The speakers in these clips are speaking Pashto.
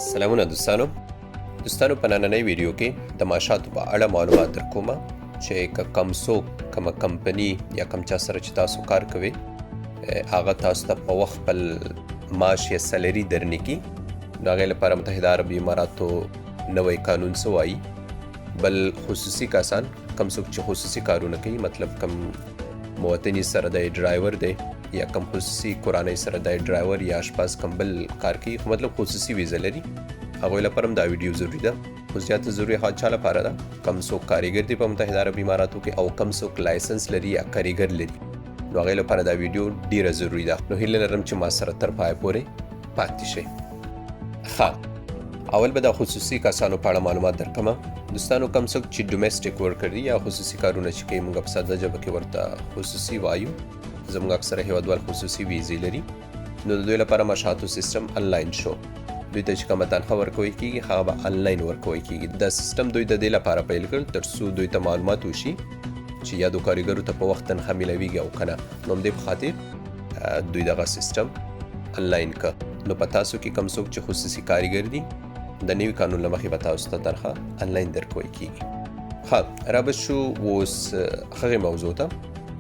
سلامونه دوستانو. دوستانو، په نننۍ ویډیو کې د معاشاتو په اړه معلومات درکوم چې که کم څوک، کومه کمپنی یا کم چا سره چې تاسو کار کوئ، هغه تاسو ته په وخت خپل معاش یا salary درنکي، نو هغې لپاره متحده عربي اماراتو نوی قانون څه وایي. بل خصوصي کسان، کم څوک چې خصوصي کارونه کوي، مطلب کم موطني سره دی ډرایور دی یا کم خصوصي کورنۍ سره دی ډرایور یا اشپز، کم بل کار کوي خو مطلب خصوصي ویزه لري، هغوی لپاره هم دا ویډیو ضروري ده. خو زیاته ضروري هغه چا لپاره ده کم څوک کاریګر دي په متحده عربي اماراتو کې او کم څوک license لري یا کاریګر لري، نو هغې لپاره دا ویډیو ډیره ضروري ده. نو هیله لرم چې ما سره تر پایه پورې پاتې شئ. ښه، اول به د خصوصي کسانو په اړه معلومات درکړم. دوستانو، کم څوک چې domestic worker دي یا خصوصي کارونه چې کوي، موږ په ساده ژبه کې ورته خصوصي وایو، زموږ اکثره هیوادوال خصوصي ویزې لري، نو د دوی لپاره معاشاتو سیستم انلاین شو. دوی ته چې کومه تنخوا ورکول کېږي، هغه به انلاین ورکول کېږي. دا سیستم دوی د دې لپاره پیل کړ تر څو دوی ته معلومات وشي چې یادو کاریګرو ته په وخت تنخوا میلاویږي او کنه. نو همدې په خاطر دوی دغه سیستم انلاین که. نو په تاسو کې کوم څوک چې خصوصي کاریګر دي، د نوي قانون له مخې به تاسو ته تنخوا انلاین درکول کېږي. ښه، را به شو اوس هغې موضوع ته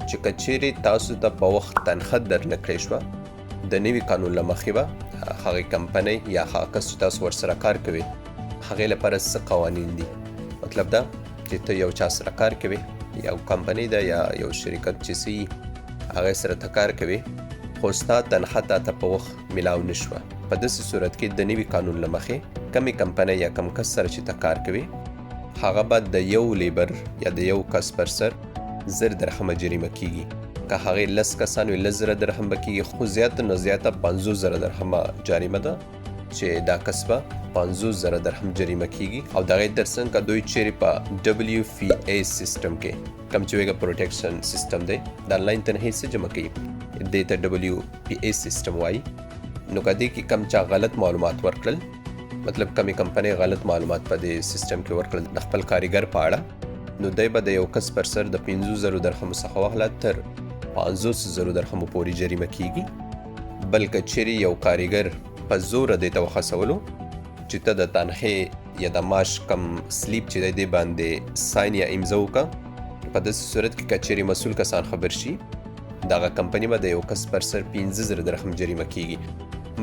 چې که چیرې تاسو ته په وخت تنخوا درنه کړی شوه، د نوي قانون له مخې به هغې کمپنۍ یا هغه کس چې تاسو ورسره کار کوئ، هغې لپاره څه قوانین دي. مطلب دا چې ته یو چا سره کار کوې، یو کمپنۍ ده یا یو شرکت چې څه هغې سره ته کار کوې، خو ستا تنخوا تا ته په وخت میلاو نه شوه، په داسې صورت کې د نوي قانون له مخې کمې کمپنۍ یا کم کس سره چې ته کار کوې، هغه به د یو labour یا د یو کس پر سر 1000 درهمه جریمه کیږي. که هغې 10 کسان وي، 10,000 درهم به کیږي، خو زیاته نه زیاته 50,000 درهمه جریمه ده چې دا کس به 50,000 درهم جریمه کیږي. او د هغې ترڅنګ که دوی چیرې په WPA سیستم کې، کوم چې worker protection system دی، د انلاین تنخواه څه جمع کوي، دې ته WPA سیستم وایي، نو که دې کې کم چا غلط معلومات ورکړل، مطلب کمې کمپنۍ غلط معلومات په دې سیستم کې ورکړل د خپل کاریګر په اړه، نو دی به د یو کس پر سر د 5000 درهمو څخه واخله تر 50,000 درهمو پورې جریمه کیږي. بل که چیرې یو کاریګر په زوره دې ته وهڅولو چې ته د تنخې یا د معاش کم slip چې دی، دې باندې sign یا امضا وکړه، په داسې صورت کې که چیرې مسؤل کسان خبر شي، دغه کمپنی به د یو کس پر سر 5000 درهم جریمه کیږي.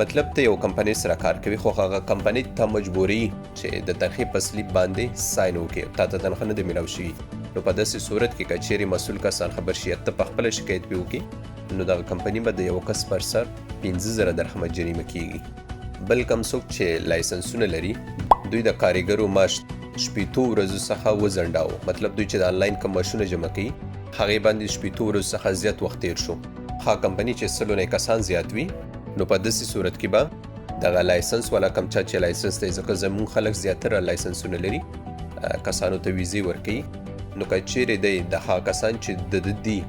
مطلب ته یو کمپنی سره کار کوي، خو هغه کمپنی ته مجبوري چې د تنخې په slip باندې sign وکړي، تا ته تنخوا نه دی میلاو شوي، نو په داسې صورت کې که چیرې مسؤل کسان خبر شي، ته په خپله شکایت پرې وکړي، نو دغه کمپنی به د یو کس پر سر 5000 درهمه جریمه کیږي. بل کم څوک چې لایسنسونه لري، دوی د کاریګرو معاش 60 ورځو څخه وځنډاوه. مطلب دوی چې د انلاین کوم معاشونه جمع کوي، هغې باندې 60 ورځو څخه زیات وخت تیر شو، ښه کمپنی چې سلو نه کسان زیات وي، نو په داسې صورت کې به دغه license والا، کم چا چې license دی، ځکه زموږ خلک زیاتره لایسنسونه لري، کسانو ته ویزې ورکوي، نو که چیرې دی د هغه کسان چې د دې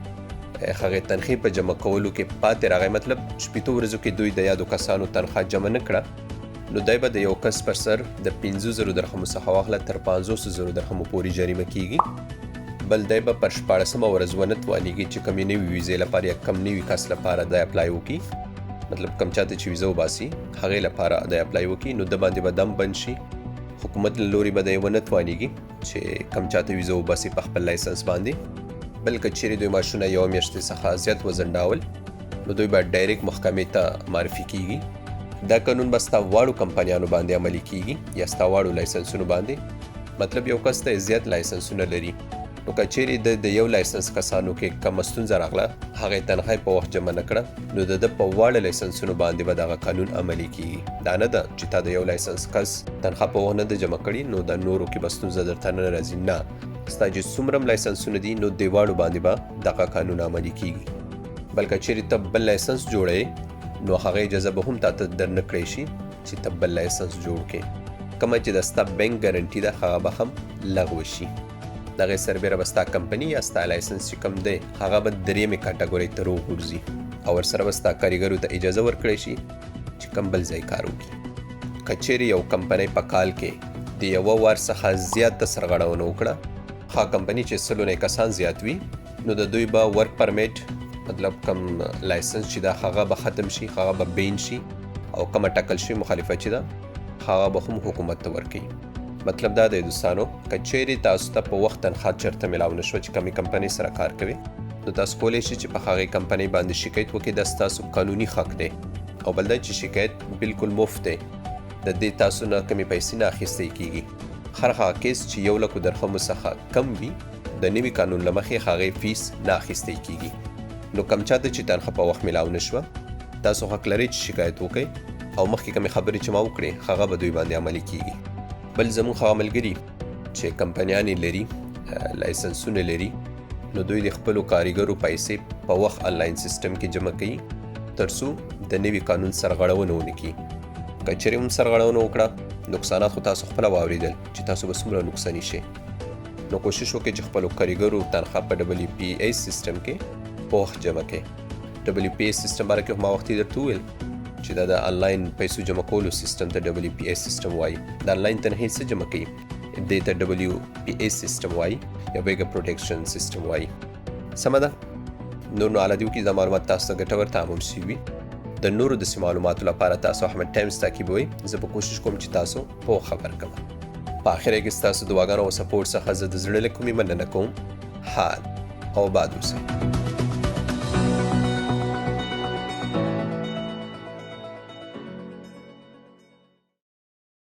هغې تنخې په جمع کولو کې پاتې راغی، مطلب 60 ورځو کې دوی د یادو کسانو تنخوا جمع نه کړه، نو دی به د یو کس پر سر د 5000 درهمو څخه واخله تر 50,000 درهمو پورې جریمه کیږي. بل دی به پر 16مه ورځ ونه توانیږي چې کومې نوي ویزې لپاره یا کم نوي کس لپاره دی apply وکړي، مطلب کم چاته چې ویزه وباسي، هغې لپاره دی apply وکړي، نو د باندې به دم بند شي. حکومت له لوري به دی ونه توانیږي چې کم چاته ویزه وباسي په خپل license باندې. بل که چیرې دوی معاشونه یوه میاشتې څخه زیات وځنډاول، نو دوی به direct محکمې ته معرفي کیږي. دا قانون به ستا واړو کمپنیانو باندې عملي کیږي یا ستا واړو لایسنسونو باندې. مطلب یو کس ته زیات لایسنسونه لري، نو که چیرې د یو license کسانو کې کومه ستونزه راغله، هغې تنخوا په وخت جمع نه کړه، نو د ده په واړه لایسنسونو باندې به دغه قانون عملي کیږي. دا نه ده چې تا د یو license کس تنخوا په وخت نه ده جمع کړي، نو د نورو کې به ستونزه درته نه راځي. نه، ستا چې څومره هم لایسنسونه دي، نو دې واړو باندې به دغه قانون عملي کیږي. بلکې چیرې ته بل license جوړوې، نو هغه اجازه به هم تاته در نه کړی شي چې ته بل license جوړ کړې. کومه چې د ستا بانک ګارنټي ده، هغه به هم لغوه شي. دغه سربېره به ستا کمپنی یا ستا license چې کوم دی، هغه به درېیمې کټګورۍ ته روغورځي او ورسره به ستا کاریګرو ته اجازه ورکړی شي چې کوم بل ځای کار وکړي. که چیرې یو کمپنۍ په کال کې د یوه وار څخه زیاته سرغړونه وکړه، ښه کمپنی چې سلو نه کسان زیات وي، نو د دوی به work permit، مطلب کم license چې دا، هغه به ختم شي، هغه به ban شي او کومه ټاکل شوې مخالفت چې ده، هغه به هم حکومت ته ورکوي. مطلب دا دی دوستانو، که چیرې تاسو ته په وخت تنخواه چرته ملاو نه شوه چې کومې کمپنۍ سره کار کوي، نو تاسو کولی شئ چې په هغې کمپنۍ باندې شکایت وکړئ. دا ستاسو قانوني حق دی، او بل دا چې شکایت بالکل مفت دی، د دې تاسو نه کومې پیسې نه اخیستل کیږي. هر هغه کیس چې 1 لکو درهمو څخه کم وي، د نوي قانون له مخې هغې فیس نه اخیستل کیږي. نو کم چاته چې تنخواه په وخت ملاو نه شوه، تاسو حق لرئ چې شکایت وکړئ، او مخکې کومې خبرې چې ما وکړې هغه به دوی باندې عملي کیږي. بل زموږ هغه ملګري چې کمپنیانې لري، لایسنسونه لري، نو دوی د خپلو کاریګرو پیسې په وخت آنلاین سیستم کې جمع کوي، ترڅو د نوي قانون سرغړونه ونه کړي. که چېرې هم سرغړونه وکړه، نقصانات خو تاسو خپله واورېدل چې تاسو به څومره نقصاني شئ. نو کوشش وکړئ چې خپلو کاریګرو تنخواه په ډبلیو پی ای سیستم کې په وخت جمع کړئ. ډبلیو پی ای سیستم باره کې ما وختي درته وویل چې دا د آنلاین پیسو جمع کولو سیستم ته ډبلیو پی ای سیستم وایي. د آنلاین تنخواه څه جمع کوي، دې ته ډبلیو پی ای سیستم وایي یا ویګا پروټیکشن سیستم وایي. سمه ده؟ نور نو الله دې وکړي دا معلومات تاسو ته ګټور تمام شوي وي. د نورو داسې معلوماتو لپاره تاسو احمد ټایمز تعقیبوئ. زه به کوشش کوم چې تاسو په خبر کړم. په اخره کې ستاسو دعاګانو او سپورټ څخه زه د زړه له کومې مننه کوم. حال او باد اوسئ.